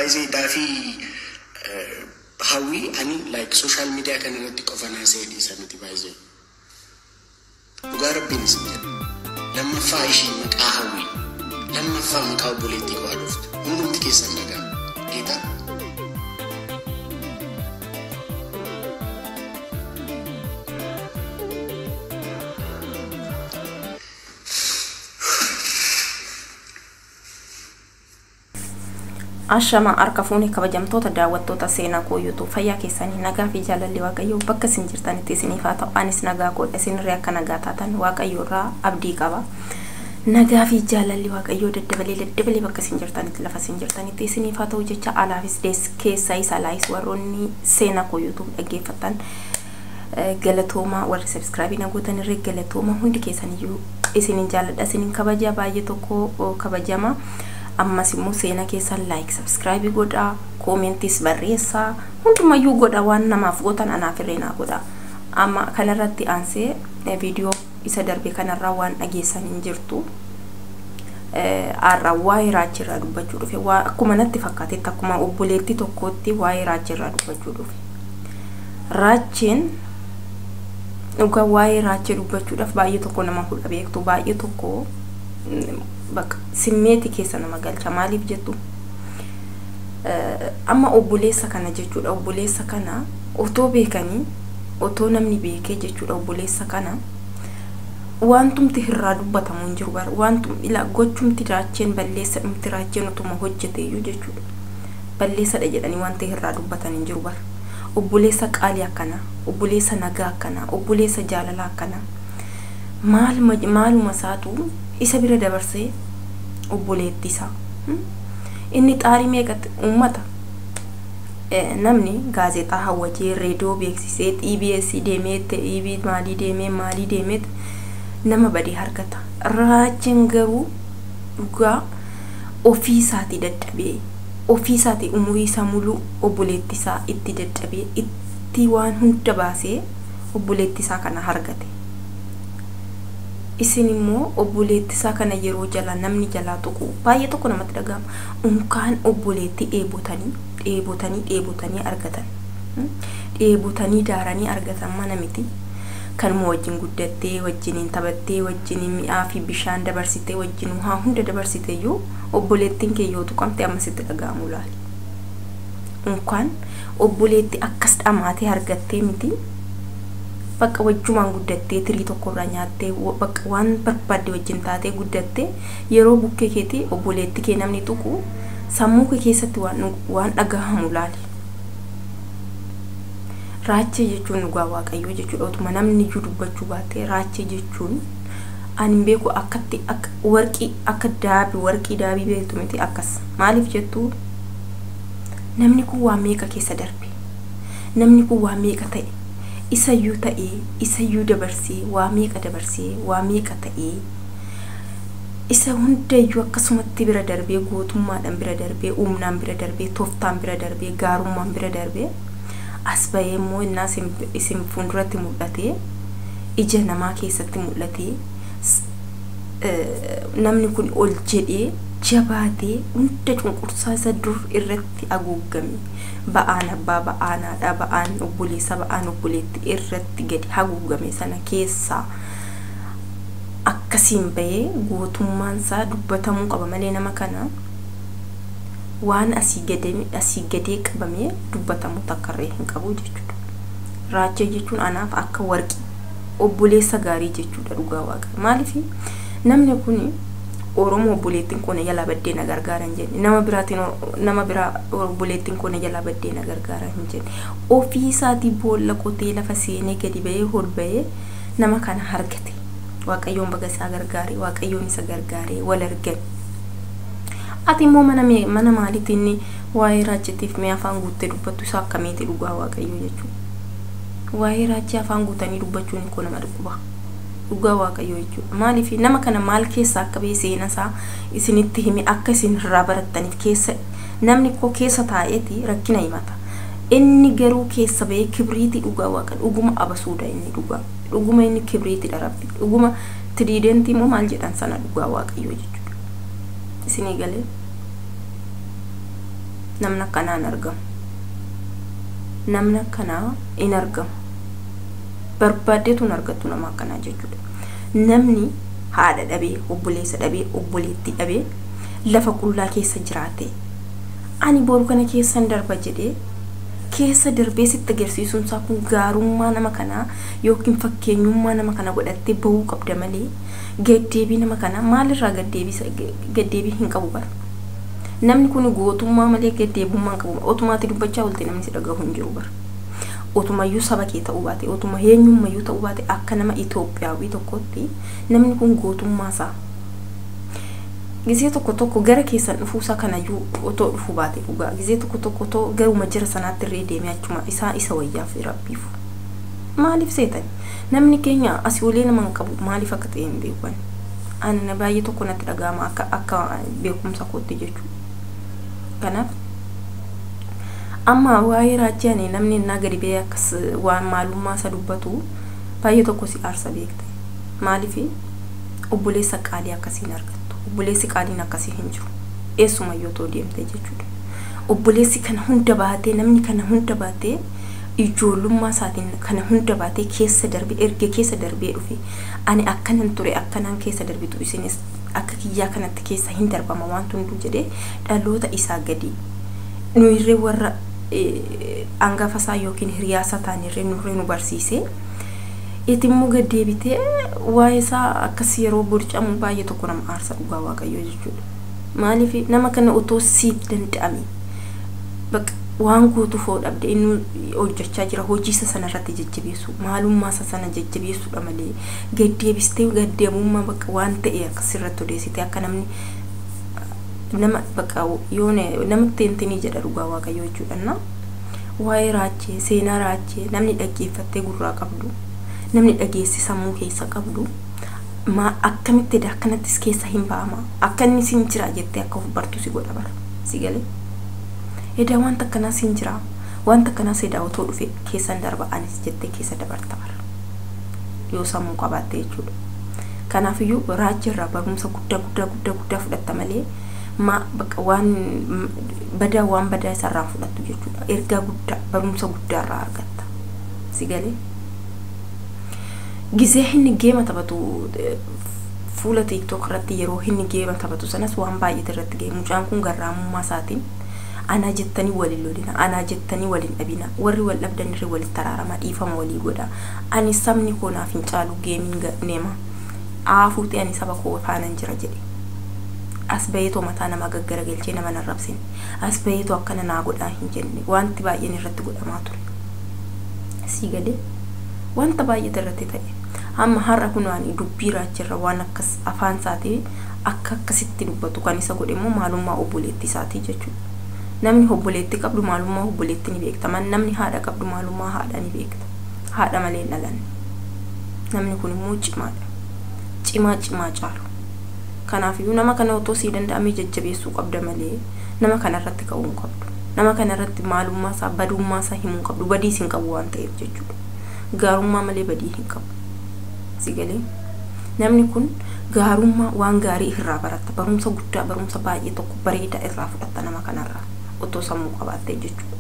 Baay'ee daafii hawwii ani like social media kana irratti qofa naasee dhiisa miti baay'ee. Dhugaa rabbiin isin jedha. Lammaffaa ishii maqaa hawwii. Lammaffaa maqaa obboleettii koo dhuftu. Hundumti keessan dhagaa. Geetaa. Ashama harka fuunee kabajamtoota daawwattoota seenaa koo YouTube fayyaa keessanii nagaa fi jaalalli waaqayyoo bakka isin jirtanitti isiniif haa ta'u. Anis nagaa koodha isinirree akka nagaa taatan waaqayyoo irraa abdii qaba. Nagaa fi jaalalli waaqayyoo daddabalee daddabalee bakka isin jirtanitti lafa isin jirtanitti isiniif haa ta'u jecha alaafis keessaa isa alaayis warroonni seenaa koo YouTube dhaggeeffatan galatoomaa warri subscribe na gootan irree galatooma hundi keessaniyyuu isinin jaaladha isinin kabaja baay'ee tokko kabajama. Ammas immoo seenaa keessan like subscribe godhaa koomentis barreessaa hundumayyuu godha waan namaaf gootan anaaf irree naa godha. Amma kanarratti aansee viidiyoo isa darbe kanarraa waan dhageessan hin jirtu. Har'a waa'ee raachirraa dubbachuu dhufe akkuma natti fakkaatetti akkuma obboleettii tokkootti waa'ee raachirraa dubbachuu dhufe. Raachiin dhugaa waa'ee raachii dubbachuudhaaf baay'ee tokko nama hudha beektu baay'ee tokko bakka simmeeti keessa nama galcha maaliif jettu amma obboleessa kana jechuudha obboleessa kana otoo beekanii otoo namni beekee jechuudha obboleessa kana wantumti irraa dubbatamu hin jiru bara wantum ila gochumti raacheen balleessa dhumti raacheen otuma hojjeteeyyuu jechuudha balleessadha jedhanii wanti irraa dubbatan hin jiru bara obboleessa qaalii akkanaa obboleessa nagaa akkanaa obboleessa jaalala akkanaa maaluma isaatu isa bira dabarsee obboleetti isaa inni xaarii meeqatti uummata namni gaazexaa hawwatee reediyoo beeksisee EBS deemee EB maalii deemee nama badii harkata. Raachiin garuu dhugaa ofii isaatii dadhabee ofii isaatii umurii isaa muluu obboleetti isaa itti dadhabee itti waan hunda baasee obboleetti isaa kana argate. Isin immoo obboleetti isaa kana yeroo jala namni jalaa tuqu baay'ee tokko namatti dhaga'ama. Unkaan obboleetti dheebotanii argatan. Dheebotanii daaranii argatan mana miti. Kanuma wajjin guddattee wajjiniin taphattee wajjiniin mi'aa fi bishaan dabarsitee wajjin waa hunda dabarsitee iyyuu obboleettiin kee yoo tuqamte ammasitti dhaga'amu laali. Unkaan obboleetti akkas dhamaatee argattee miti. Bakka wajjumaan guddattee tirii tokkorraa nyaattee bakka waan barbaadde wajjin taatee guddattee yeroo bukkee keetii obboleetti kee namni tuqu sammuu kee keessatti waan dhagahamu laali. Raachee jechuun dhugaa waaqayyoo jechuudha. Otuma namni iyyuu dubbachuu baate raachee jechuun ani hin beeku akkatti akka warqii akka daabii warqii daabii beektu miti akkas. Maaliif jettu namni kun waa meeqa keessa darbe namni kun waa meeqa ta'e isayyuu ta'ee isayyuu dabarsee waa meeqa dabarsee waa meeqa ta'ee isa hundayyuu akkasumatti bira darbee gootummaadhaan bira darbee humnaan bira darbee tooftaan bira darbee gaarummaan bira darbee as bahee immoo innaa isin fuulduratti mul'atee ija namaa keessatti mul'atee namni kun ol jedhee jabaatee hunda cunqursaa isa dur irratti haguugame ba'aan abbaa ba'aan haadhaa ba'aan obboleessa ba'aan obboleetti irratti gadi haguugame sana keessaa akkasiin bahee gootummaan isaa dubbatamuu qaba malee nama kana waan asii gadee qabamee dubbatamu takkarree hin qabu jechuudha. Raachee jechuun anaaf akka warqii obboleessa gaarii jechuudha dhugaa waaqa. Maaliif namni kun Oromoo obboleettiin kun jalaa baddee na gargaara hin jenne nama biraatiin nama biraa obboleettiin kun jalaa baddee na gargaara hin jenne ofii isaatii boolla qotee lafa seenee gadi bahee ol bahee nama kana argate. Waaqayyoon baga isaa gargaare waaqayyoon isa gargaare wal argan. Ati immoo mana maaliitti inni waa'ee raachitiif mi'a afaan guuttee dubbattu isa akkamiiti dhugaa waaqayyoo jechuudha. Waa'ee raachii afaan guutanii dubbachuun koo nama dhukkuba. Dhugaa waaqayyoo jechuudha. Maaliif nama kana maal keessa akka ba'e seenaa isaa isinitti hime akka isin irraa barattaniif keessa namni koo keessa taa'eeti rakkina himata. Inni garuu keessa ba'ee kibriitii dhugaa waaqa dhuguma abasuudha inni dhugaa. Dhuguma inni kibriitiidha rabbi. Dhuguma tiriidentii immoo maal jedhan sana dhugaa waaqayyoo jechuudha. Isinii galee. Namni akkanaa hin argamu. Namni akkanaa hin argamu. Barbaaddeetu hin argattu nama akkanaa jechuudha. Namni haadha dhabee, obboleessa dhabee, obboleettii dhabee lafa qullaa keessa jiraate ani boru kana keessan darba jedhee keessa darbee sitti agarsiisuun isaa kun gaarummaa nama kanaa yookiin fakkeenyummaa nama kana godhattee bahuu qabda malee gaddeebii nama kanaa maalirraa gaddeebii hin qabu bara. Namni kun gootummaa malee gaddeebummaa hin qabu. Otumaatti dubbachaa oolte namni si dhagahu hin jiru bara. Otumayyuu saba kee ta'uu baate, otuma eenyummayyuu ta'uu baate akka nama Itoophiyaawii tokkotti namni kun gootummaa isaa gisee tokko tokko gara keessan dhufuusaa kanayyuu otoo dhufuu baate dhugaa gisee tokko tokko otoo garuma jira sanaatti irree deemee achuma isaa isa wayyaaf rabbiif. Maaliif seetan? Namni keenya asii olee nama hin qabu maaliif akka ta'e hin beeku. Ani baay'ee tokko natti dhaga'ama akka beekumsa kootti jechuudha. Kanaaf amma waa'ee raajii ani namni innaa gadi ba'ee akkas waan maalummaa isa dubbatu baay'ee tokko si aarsa beekte. Maaliif obboleessa qaalii akkasii hin argattu. Obboleessi qaaliin akkasii hin jiru. Eessumayyuu otoo deemte jechuudha. Obboleessi kana hunda baatee namni kana hunda baatee ijoollummaa isaatiin kana hunda baatee keessa darbee erga keessa darbee dhufe ani akkanan ture akkanaan keessa darbitu isinis akka kiyyaa kanatti keessa hin darbama waan hunduu jedhee dhaloota isaa gadi nuyirree warra hangafa isaa yookiin hiriyaa isaa ta'anirree nurree nu barsiisee itti immoo gad deebitee waa'ee isaa akkas yeroo borcamu baay'ee tokko nama aarsa dhugaa waaqayyoo jechuudha. Maaliif nama kana otoo siif danda'ame bakka waan guutuu foo dhabde inni hojjechaa jira hojii isa sanarratti jajjabeessu maalummaa isa sana jajjabeessuudha malee gad deebistee gaddeemummaa bakka waan ta'e akkasirratti odeessitee akka namni nama bakka yoone namatti hintinii jedha dhugaa waaqayyoo jechuudha. Waa'ee raachee seenaa raachee namni dhaggeeffattee gurraa qabdu namni dhageessi sammuu keessa qabdu ma akkamitti akkanattis keessa hin ba'ama akka inni sin jira jettee akka of bartu si godha bara si galee. Edaa wanta akkanaa sin jira wanta akkanaas edaa otoo dhufe keessan darba anis jettee keessa dabarta bara yoo sammuu qabaatte jechuudha. Kanaafiyyuu raajii irraa barumsa guddaa guddaa guddaa guddaa fudhatta malee ma bakka waan badaa isarraa fudhattu jechuudha. Ergaa guddaa barumsa guddaa irraa argatta si galee. Gisee inni geema taphatu fuula TikTok irratti yeroo inni geema taphatu sanas waan baay'ee irratti ga'e mucaan kun garraamummaa isaatiin anaa jettanii waliin lolina anaa jettanii waliin dhabina warri wal dhabdan irra walitti araarama dhiifama walii godha ani sabni koo naaf hin caalu geemiin neema aafuuti ani saba koo faanan jira jedhe as baheetoo mataa namaa gaggaragalchee nama narrabsine as baheetoo akkana naa godhaa hin jenne wanti baay'een irratti godhamaa ture si galee wanta baay'ee irratti ta'e amma har'a kun waan dubbii raachirra waan akkas afaan isaatii akka akkasitti dubbatu kan isa godhe immoo maalummaa obboleettii isaatii jechuudha. Namni obboleettii qabdu maalummaa obboleettii ni beekta. Namni haadha qabdu maalummaa haadha ni beekta. Haadha malee hin dhalanne. Namni kun immoo cimaadha. Cimaa cimaa caalu. Kanaafiyyuu nama kana otoo sii danda'amee jajjabeessuu qabda malee nama kanarratti ka'uu hin qabdu. Nama kanarratti maalummaa isaa badummaa isaa himuu hin qabdu. Badiis hin qabu waan ta'eef jechuudha. Gaarummaa malee badii hin qabu. Si galee namni kun gaarummaa waan gaarii irraa baratta. Barumsa guddaa barumsa baay'ee tokko bareedaa irraa fudhatta nama kanarraa otoo sammuu qabaattee jechuudha.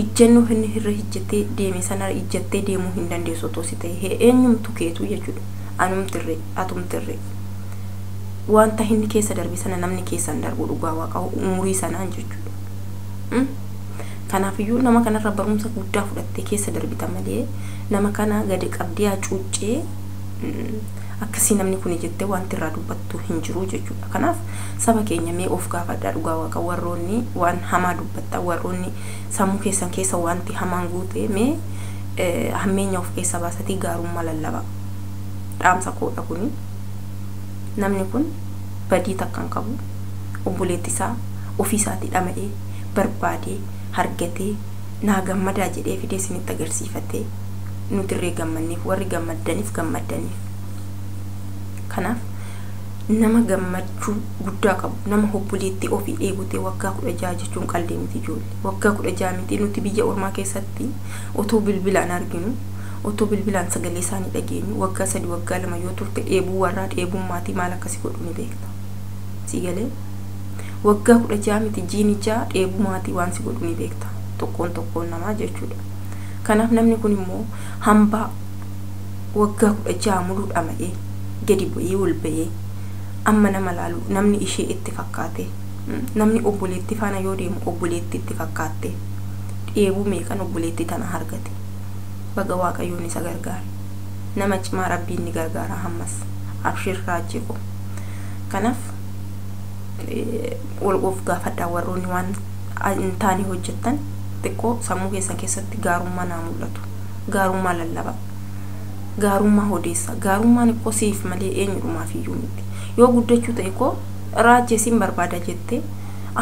Ijjannoo inni irra ijjattee deeme sana ijjattee deemuu hin dandeessu otoo si ta'e eenyumtu keetu jechuudha. Anumtirree atumtirree wanta inni keessa darbe sana namni keessa hin darbu dhugaa waaqa umurii sanaan jechuudha. Kanaafiyyuu nama kanarra barumsa guddaa fudhattee keessa darbita malee nama kana gadi qabdee hacuuccee akkasii namni kun jettee wanti irraa dubbattu hin jiru jechuudha. Kanaaf saba keenya mee of gaafadhaa dhugaa waaqa warroonni waan hamaa dubbatta warroonni sammuu keessan keessa wanti hamaan guute mee hammeenya of keessa baasatii gaarummaa lallabaa. Dhaamsa koodha kuni. Namni kun badii takka hin qabu. Obboleetti isaa ofii isaatii dhama'ee barbaadee argatee naa gammadaa jedhee fidee isinitti agarsiifatee nuti irree gammanneef warri gammaddaniif gammaddaniif. Kanaaf nama gammachuu guddaa qabu nama obboleettii ofii dheebotee waggaa 16 jechuun qallee miti ijoollee waggaa 16 miti nuti biyya ormaa keessatti otoo bilbilaan arginu otoo bilbilaan sagalee isaanii dhageenyu waggaa 3 waggaa 2 yoo turte dheebuu warraa dheebuun maatii maal akkasii godhu ni beekta. Si galee Waggaa 16 miti jiini 6 dheebuu maatii waan si godhu ni beekta. Tokkoon tokkoon namaa jechuudha. Kanaaf namni kun immoo hambaa waggaa 16 muluu dhama'ee gadi bu'ee ol ba'ee amma nama laalu namni ishee itti fakkaate namni obboleetti faana yoo deemu obboleetti itti fakkaatte dheebuu meeqan obboleetti tana argate. Baga Waaqayyoon isa gargaare. Nama cimaa Rabbiin ni gargaara hammas. Abshir Raachee ko. Kanaaf wal of gaafadhaa warroonni waan hin taane hojjettan xiqqoo sammuu keessan keessatti gaarummaa naa mul'atu. Gaarummaa lallabaa. Gaarummaa odeessa. Gaarummaan ikkoo siif malee eenyudhumaaf iyyuu miti. Yoo guddachuu ta'e koo Raachee siin barbaada jettee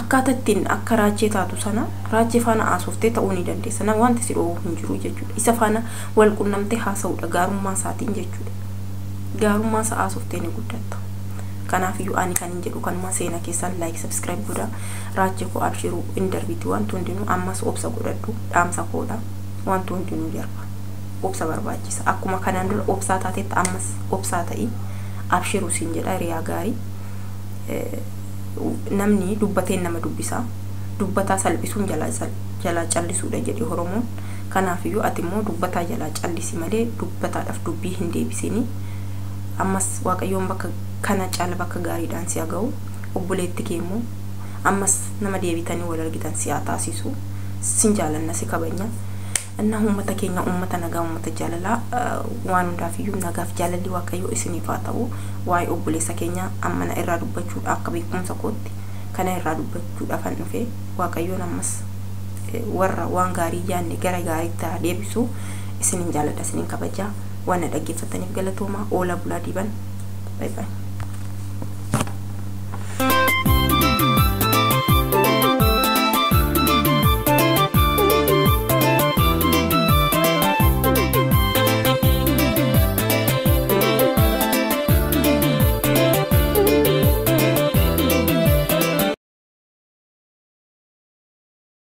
akkaataa ittiin akka Raachee taatu sana Raachee faana haasoftee ta'uu ni dandeessa. Nama wanti si dhoowwu hin jiru jechuudha. Isa faana wal qunnamtee haasa'uudha gaarummaa isaatiin jechuudha. Gaarummaa isaa haasoftee ni guddatta. Kanaafiyyuu ani kan hin jedhu kanuma seena keessaan like subscribe godhaa. Raachee koo abshiruu hin darbiti wanti hundinuu ammas obsa godhadhu dhaamsa koodha. Wanti hundinuu darba. Obsa barbaachisa. Akkuma kanaan dura obsaa taatetti ammas obsaa ta'i. Abshiruu siin jedha hiriyaa gaarii. Namni dubbateen nama dubbisa. Dubbataa salphisuun jalaa callisuudha jedhe Oromoon. Kanaafiyyuu ati immoo dubbataa jalaa callisi malee dubbataadhaaf dubbii hin deebisini. Ammas Waaqayyoon bakka kana caala bakka gaariidhaan si haa ga'u. Obboleetti kee immoo ammas nama deebitanii wal argitan si haa taasisu. Sin jaalanna si kabajna. Innaa uummata keenya uummata nagaa uummata jaalalaa waan hundaafiyyuu nagaaf jaalalli Waaqayyoo isiniif haa ta'u. Waa'ee obboleessa keenya ammana irraa dubbachuudha akka beekumsa kootti kana irraa dubbachuudhaaf kan dhufe Waaqayyoon ammas warra waan gaarii yaadne gara gaariitti haa deebisu. Isinin jaaladha isinin kabajaa. Waan na dhaggeeffataniif galatoomaa. Oola bulaa diban. Bye bye.